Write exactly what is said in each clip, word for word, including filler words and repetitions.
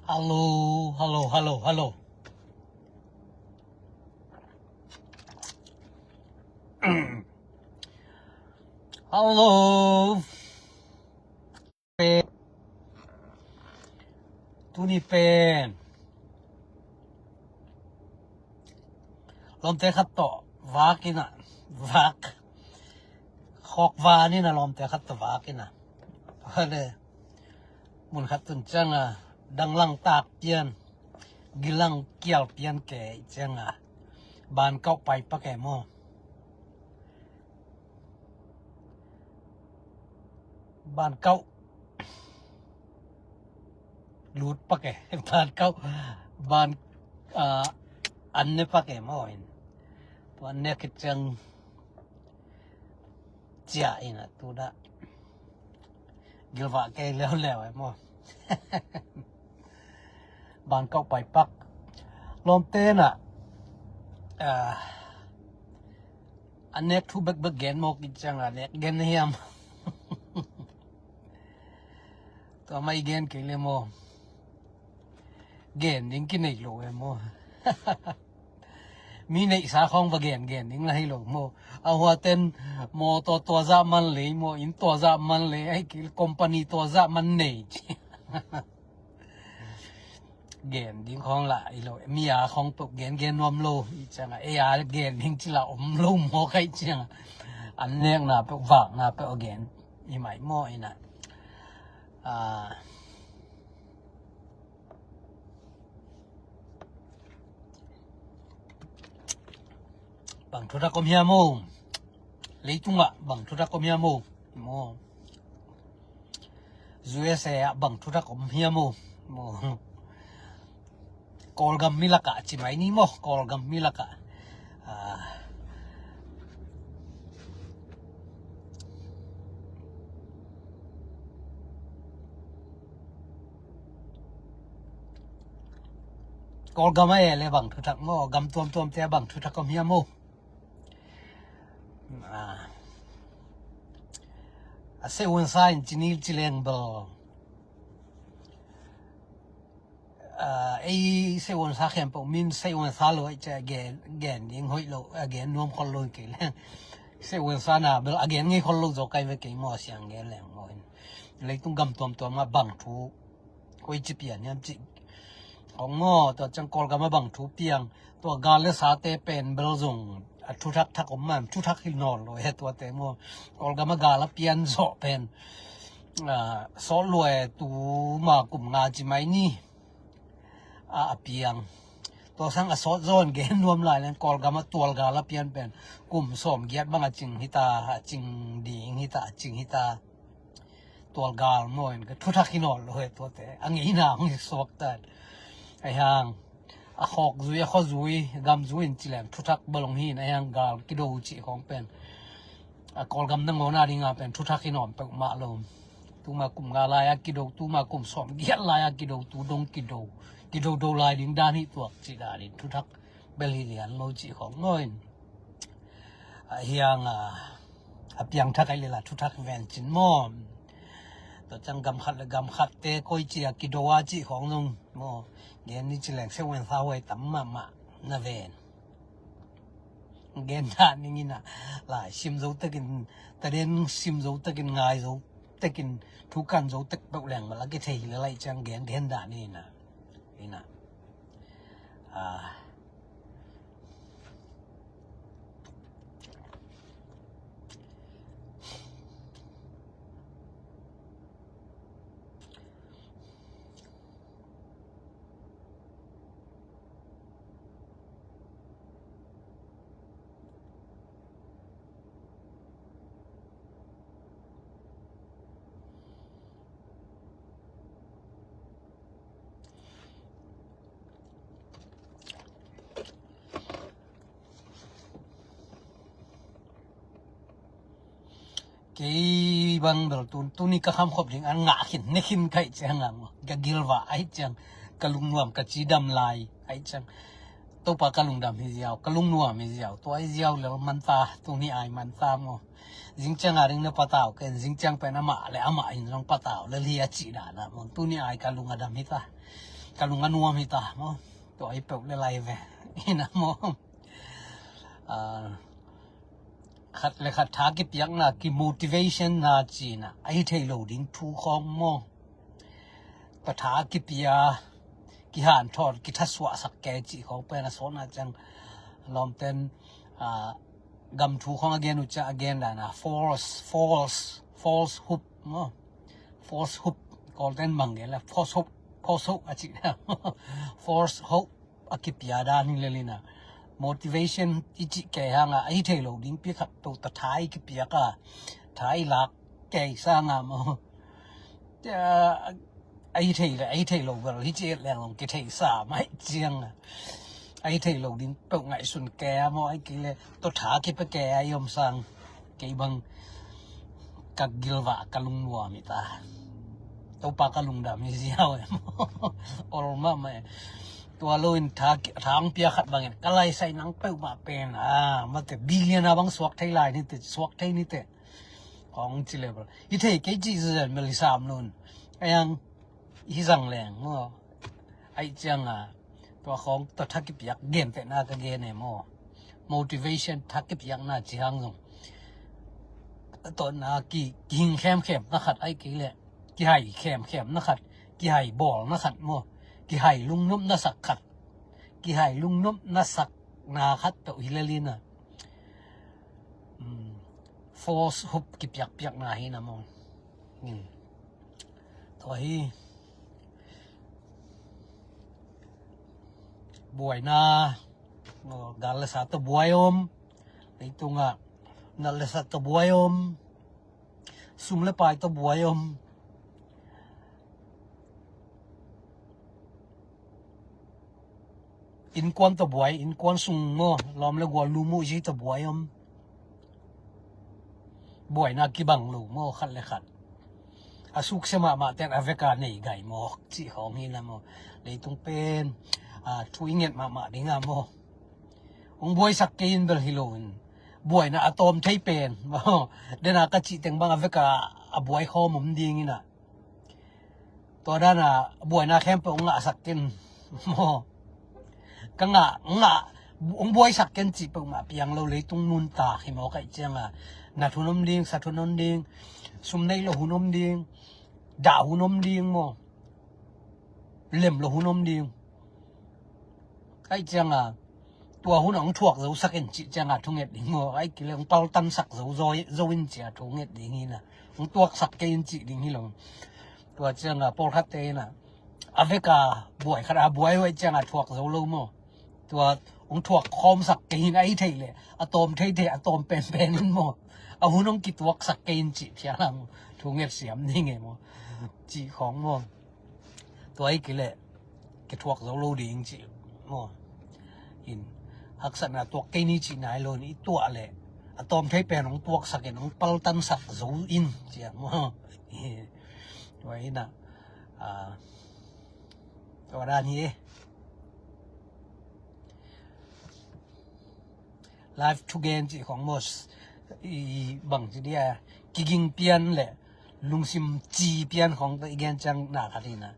Hello, hello, hello, hello. Hello. Tuni pen lawmte khat tawh vak in a, vak, khawk van in a, lawmte khat tawh vak in a. Hale, mun khat tun ciang a, danglang tak pian, gilang kial pian ke ciang a, ban kauh pai pak e maw. Ban kauh lut pak e, ban kauh, ban, ah, an ne pak e maw in. Tua an ne khit ciang cia in a, tu dah gilvah kei leuleu e maw. Ban kauh pai pak. Lawmte na, ah, a nek thu bekbek gen maw, kiciang a nek gen hiam? Tua mai gen kei le maw. Gen ding kinei lo e maw. Mi neihsa khawng va gen gen ding la hi lo maw. A huaten mawtaw tua zah man lei maw, inn tua zah man lei, ai kei company tua zah man nei ci. Gen ding khawng la hi lo, mi a khawng peuh gen gen nuam lo, i ciang a, ei a gen ding ci la om lo maw kai ciang a. An nekna peuh, vakna peuh a gen hi mai maw in a. Ah, bang thutak om hiam o? Leitungah bang thutak om hiam o? Maw. U S A ah bang thutak om hiam o? Maw. Kawlgam mi lakah ci mai ni maw, Kawlgam mi lakah. Ah. Kawlgam a e le bang thutak maw, gam tuamtuamte a bang thutak om hiam maw? Ah. A seh un sa in ci ni ci leng bel. Ah, ei seh un sa khempeuh min seh un sa lo ai cia gen, gen ding hoih lo, a gen nuam khol lo kei leng. Seh un sa na bel a gen ngei khol lo zaw kai ve kei maw, siang gen leng maw in. Leitung gam tuamtuam ah bang thu koi ci pian hiam ci khong maw, tua ciang Kawlgam a bang thu piang, tua gal le sate pen bel zong a thuthak thak om man, thuthak hi nawn lo e tuate maw. Kawlgam a gal a pian zawh pen, ah, sawt lua e, tuma kum nga ci mai ni. A, a piang. Tua sang a sawt zawn gen nuam lai leng Kawlgam a tual gal a pian pen kum sawm giat bang a cing hita, a cing ding hita, a cing hita. Tual gal maw in ka thuthak hi nawn lo e tuate. A ngeina hong hi suak tan. Ai hang. A khawk zui, a khaw zui, gam zui in ci leng thuthak bel hong hi in, ai hang gal kido cih khawng pen. A Kawlgam nangawn a ding a pen thuthak hi nawn peuhmah lo. Tuma kum nga lai a kido, tuma kum sawm giat lai a kido, tu dong kido. Kido do lai ding dan hi tuak cih dan in thuthak bel hi lian lo cih khawng maw in. A hiang a, a piangthak ai le la thuthak ven cin maw. Tua ciang gam khat le gam khat te koi ci a kido a cih khawng zong maw. Gen ni ci leng seh un sa huai tam mahmah na ven. Gen dan ning in a, lai sim zo tekin, taden sim zo tekin, ngai zo tekin, thukan zo tek peuh leng bel a kithei hi le lai ciang gen, gen dan ning in a. In a. Ah. Kei bang bel tun, tuni ka khamkhop ding an ngah khin, ne khin ka hih ciang a maw. Ka gilvah ahih ciang, ka lungnuam ka cidam lai ahih ciang. Topa ka lungdam hi ziau, ka lungnuam hi ziau, tua hi ziau lel manta, tuni ai manta maw. Zingciang a ding na patau ken, zingciang pen amah le amah in zong patau lel hi a cih dan a maw. Tuni ai ka lung a dam hi ta. ka lung a nuam hi ta maw. Tua hi peuh le lai ve. Ina maw. Ah, khat le khat tha kipiakna, ki motivation na cina a hi thei lo ding thu khawng maw. Tua tha kipia, kihanthawn, kithasuahsak kei cih khawng pen a sawtna ciang lawmten, ah, gam thu khawng a gen uh ciah a gen dana false, false, falsehood maw. Falsehood, Kawlten bang gen la falsehood, falsehood a cih. Falsehood a kipia dan hi lelina. Motivation i cih kei hanga a hi thei lo ding pi khat peuh ta tha i kipiak a, tha i lak kei sanga maw. Tia, a hi thei le a hi thei lo bel hi ci et leng long kithei sa mai cianga. A hi thei lo ding peuh ngaihsun kei a maw, ai kei le tua tha kipia kei a i om sang. Kei bang ka gilvah ka lungnuam hi ta. Topa ka lungdam hi ziau em. Ol mahmah e. Tua lo in tha, tha hong pia khat bangin ka laisai nang peuhmah pen a, mate billion a bang suak thei lai nite, suak thei nite. Hong ci level hi thei kei ci zen mel hi sam lun. Ayang hi zang leng maw. Ai cianga tua khawng tua tha kipiak gentehna ka gen e maw. Motivation tha kipiakna ci hang zong, tawna ki, kihing khemkhem na khat ai kei le, kihai khemkhem na khat, kihai bawl na khat maw, kihai lungnop na sak khat, kihai lungnop na sak na khat peuh hi lelina. Force hope kipiakpiakna hi na maw. Tua hi buaina, gal le sa tawh buai om, leitungah nat le sa tawh buai om, sum le pai tawh buai om, innkuan tawh buai, innkuan sung maw, lawm le gual, lu mu zi tawh buai om. Buaina kibang lo maw, khat le khat. A sukse mahmah ten a veka nei gai mawk cih khawng hi na maw. Leitung pen thu i nget mahmah dinga maw. Hong buaisak kei in bel hi lo in, buaina a tawm thei pen maw, dena ka cih teng bang a veka a buai khawm om ding ina. Tua dana buaina khempeuh hong ngahsak ken maw. Ka ngah, ngah, hong buaisak ken cih peuhmah piang lo, leitung nuntak hi maw, kaih cianga nat hun om ding, sat hun om ding, sum nei lo hun om ding, dah hun om ding maw, lem lo hun om ding. Ai cianga tua hun a hong thuak zosak in cih cianga thunget ding maw. Ai kile hong paltansak zo, zo, zo in cia thunget ding hina. Hong tuaksak kei in cih ding hi lo. Tua cianga pawlkhatte ina a veka buai khat a buai huai cianga thuak zo lo maw. Tua hong thuak khawmsak kei hina, ai thei le a tawm thei thei, a tawm penpen in maw. A hun hong kituaksak kei in cih phial a maw. Thunget siam ding e maw. Cih khawng maw. Tua hi kile kithuak zo lo ding cih maw. In haksatna tuak kei ni cih nai lo in i tuah le a tawm thei pen hong tuaksak in, hong paltansak zo in cia maw. Tua ina tua dan hi e. Life thugen cih khawng maw, i bang ci dia kiging pian le lungsim ci pian khawng tawh i gen ciang na khat hina.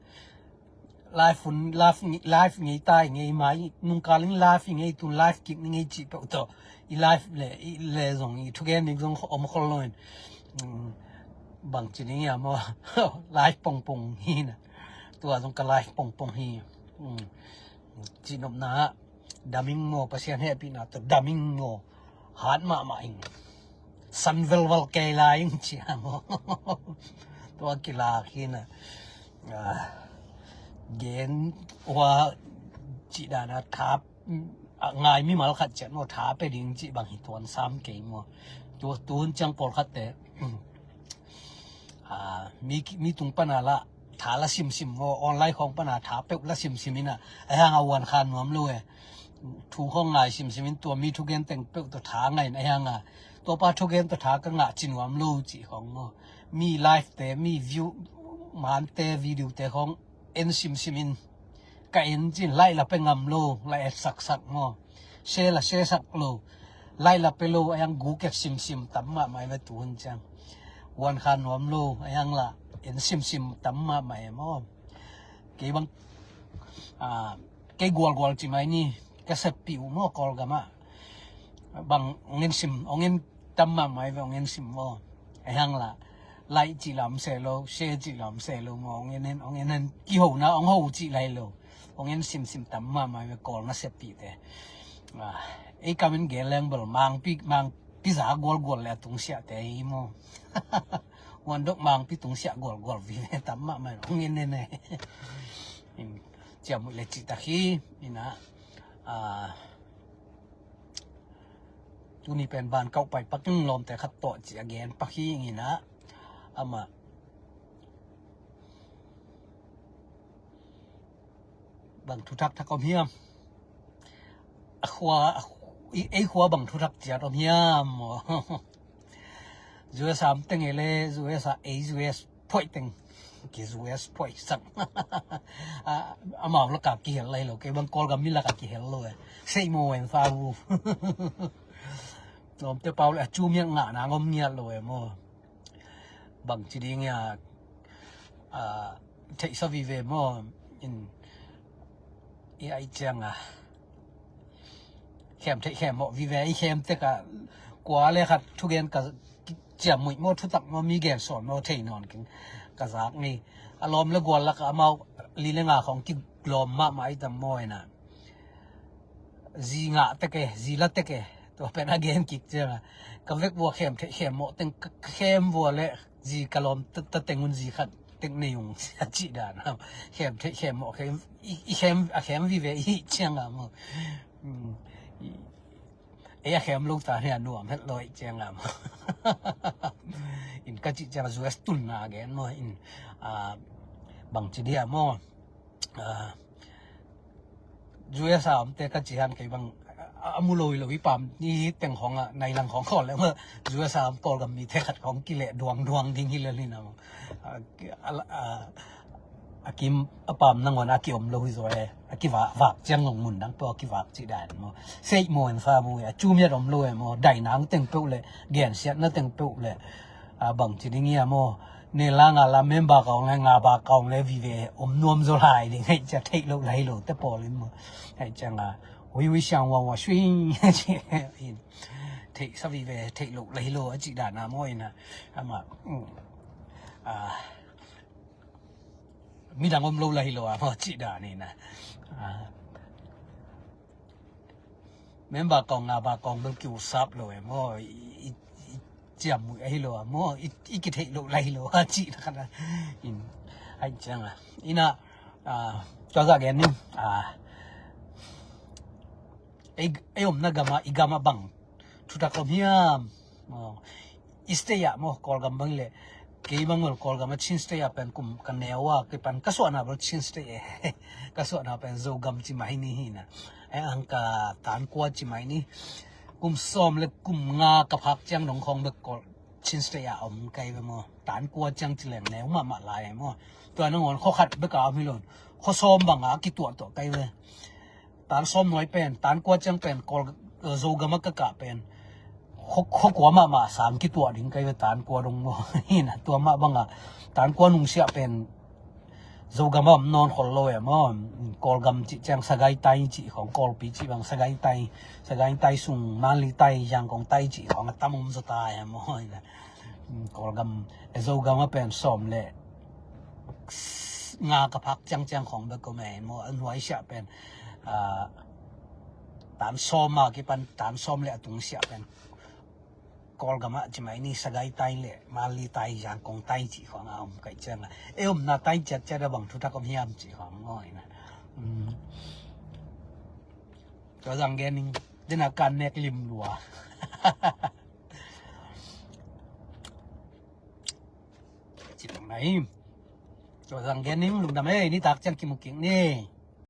Life hun, life, life ngei ta i ngei mai, nungkal in life i ngei, tun life kik ni ngei cih peuh tawh i life le, i le zong i thugen ding zong om khol lo in. Bang ci ding ia maw. Life pongpong hina. Tua zong ka life pongpong hi. Cihnopna daming maw, Pasian hehpihna tawh daming maw, hat mahmah ing, san velval kei lai ing cia maw. Tua kilak hina. Gen hua cih dana tha ngai mimal khat ciat maw, tha pe ding cih bang hi tuan sam kei maw. Tuhun ciang pawlkhatte mi, mi tung pana la tha la simsim maw, online khawng pana tha peuh la simsim ina, a hianga uan khan nuam lo e. Thu khawng ngai simsim in tua mi thugen teng peuh tawh tha ngai in a hianga tuapa thugen tawh tha ka ngah ci nuam lo cih khawng maw. Mi live te, mi view mante video te khawng en simsim in ka en cin, like la pe ngam lo, la et saksak maw. Share la share sak lo, like la pe lo, a hiang guk et simsim tam mahmah e ve tuhun ciang. Uan kha nuam lo, a hiang la en simsim tam mahmah e maw. Kei bang Ah, kei gualgual ci mai ni, ka seppih uh maw, Kawlgam ah. Bang ong en sim, ong en tam mahmah ve, ong en sim maw. Ei hang la, like cih lam se lo, share cih lam se lo maw, ong en en, ong en en, kihona, ong ho cih lai lo. Ong en simsim tam mahmah ve, Kawl na seppihte. Ah, ei kam in gen leng bel Mangpi, Mangpi za gualgual le a tungsiahte hi maw. Huan dok Mangpi tungsiah gualgual vive tam mahmah, ong en en e. Ciamut le cihtak hi, ina, ah, tuni pen ban kauh pai pak in lawmte khat tawh ci a gen pak hi, ina, amah bang thuthak thak om hiam? A khua, a khu-, i-, ei khua bang thuthak ciat om hiam? U S A om teng e le, U S A, ei U S phoih teng. Ki U S phoih sak. A, amau laka kihel lai lo, kei bang Kawlgam mi laka kihel lo e. Sei mo en fa u. Lawmte pau le a cu miat ngah nang om ngiat lo e maw. Bang ci ding a, a, theihsa vive maw, in, i ai ciang a, khem theih khem mawh vive, i khem tek a, kua le khat thugen ka ciammuih maw, thutak maw, mi gen sawn maw, thei nawn keng ka zak ngei. A lawm le gual lak a amau li le nga khong kilawm mahmah i tam maw ina. Zi ngah tek e, zi la tek e. Tua pen a gen kik ciang a, ka vek vua khem theih khem mawh teng, ka, ka khem vua le zi ka lawm ta, ta teng un zi khat tek nei ung a cih dan a. Khem theih khem mawh khem, i, i khem, a khem vive i hih ciang a maw. Hmm. I, ei a khem lo ta hi a nuam het lo i hih ciang a maw. In ka cih ciang a U S tunna a gen maw, in, ah, bang ci dia maw. Ah, U S A omte ka ci han kei bang, a, a mu lo hi lo, i pam ni teng khong a, nai lang khong khol le maw, U S A om Kawlgam mite khat khong kileh duang duang ding hi le lina maw. A, a, a, a kim, a pam nangawn a kiom lo hi zaw e, a kivak, vak ciang ngong mun dang peuh a kivak cih dan maw. Sei mo en fa mo e, a cu miat om lo e maw, dainang teng peuh le, gensiatna teng peuh le, a, bang ci ding ia maw. Ne la nga la member kawng le nga ba kawng le vive om nuam zaw lai ding hei cia theih loh lai lo te pawl in maw. Hei cia nga hui hui siang wa wa swing ci in theih sa vive theih loh lai lo a cih dan a maw ina. Ama, mm, a, midang om lo lai lo a maw cih dan ina. A, member kawng nga ba kawng bel kiusap lo e maw, i, i, i ciammuih ahi lo a maw, i, i kitheih loh lai lo a cihna khat a. In, ai ciang a. Ina, a, tua zah gen ning, a, ei, ei omna gam a, i gam a bang thutak om hiam? Maw, i state ah maw, Kawlgam bang le, kei bang bel Kawlgam a Chin State ah pen kum ka neu a, kei pan ka suahna bel Chin State e. Ka suahna pen Zogam ci mai ni hi na. E ang ka tankua ci mai ni. Kum sawm le kum nga ka phak ciang dong khong bek Kawl Chin State ah om kai ve maw. Tankua ciang ci leng neu mahmah lai e maw. Tua nangawn khua khat bek a om hi lo. Khua sawm bang a kituahtuah kai ve. Tan sawm nuai pen, tan kua ciang pen, Kawl, eh, Zogam a ka kah pen. Khua, khua kua mahmah sang kituah ding kai ve tan kua dong maw. Hi na tua mah bang a, tan kua nungsiah pen, Zogam a om nawn khol lo e maw. Kawlgam cih ciang Sagaitai cih khong, Kawlpi cih bang Sagaitai, Sagaitai sung, Manlitai, Yangontai cih khong a tam om zaw ta e maw. Hi na. Kawlgam, eh, Zogam a pen sawm le nga ka phak ciangciang khong bek om e maw, a nuaisiah pen, ah, tan sawm a kipan tan sawm le a tungsiah pen Kawlgam a ci mai ni Sagaitai le Manlitai, Yangontai cih khong a om kai ciang a. E omna tai ciatciat a bang thutak om hiam cih khong maw ina. Um, tua zang gen ning, dena kan nek lim lua. Cih bang na hi. Tua zang gen ning, lungdam e, nitak ciang kimu kik ni.